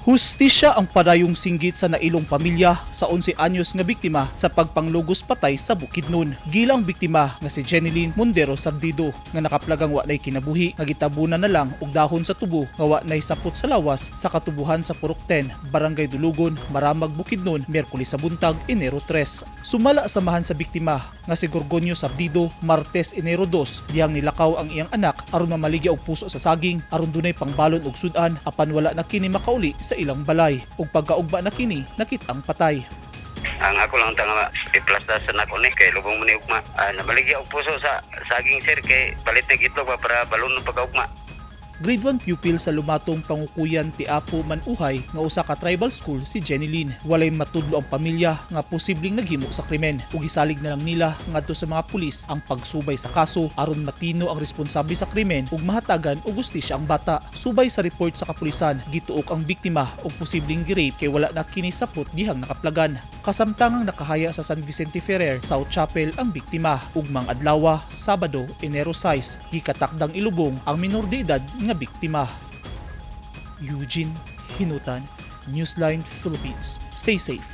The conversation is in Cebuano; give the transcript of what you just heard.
Hustisya ang padayong singgit sa nailong pamilya sa 11 anyos nga biktima sa pagpanglugos patay sa Bukidnon. Gilang biktima nga si Jeneline Mundero Sardido nga nakaplagang walay kinabuhi nga gitabunan na lang og dahon sa tubo nga walay sapot sa lawas sa katubuhan sa Purok 10, Barangay Dulugon, Maramag, Bukidnon, Miyerkules sa buntag, Enero 3. Sumala samahan sa biktima nga si Gorgonio Sardido, Martes, Enero 2, dihang nilakaw ang iyang anak aron mamaligya og puso sa saging aron dunay pangbalon og sudan, apan wala na kini makauli sa ilang balay ug pagkaugba na kini nakitang patay. Ang ako lang tanga iplasta sa nako ni kay lubong mo ni ugma. Namaligya og puso sa saging, sir, kay palit na itlog ba para balon ng pagkaugma. Grade 1 pupil sa Lumatong Pangukuyan ti Apo Manuhay nga usa ka tribal school si Jeneline. Walay matudlo ang pamilya nga posibleng naghimo sa krimen ug gisalig na lang nila ngadto sa mga pulis ang pagsubay sa kaso aron matino ang responsable sa krimen ug mahatagan og hustisya ang bata. Subay sa report sa kapulisan, gituok ang biktima og posibleng gi-rape kay wala na kini sapot dihang nakaplagan. Kasamtangang nakahaya sa San Vicente Ferrer South Chapel ang biktima. Ugmang adlawa, Sabado, Enero 6, gikatakdang ilubong ang minor de edad nga biktima. Eugene Hinutan, Newsline Philippines. Stay safe.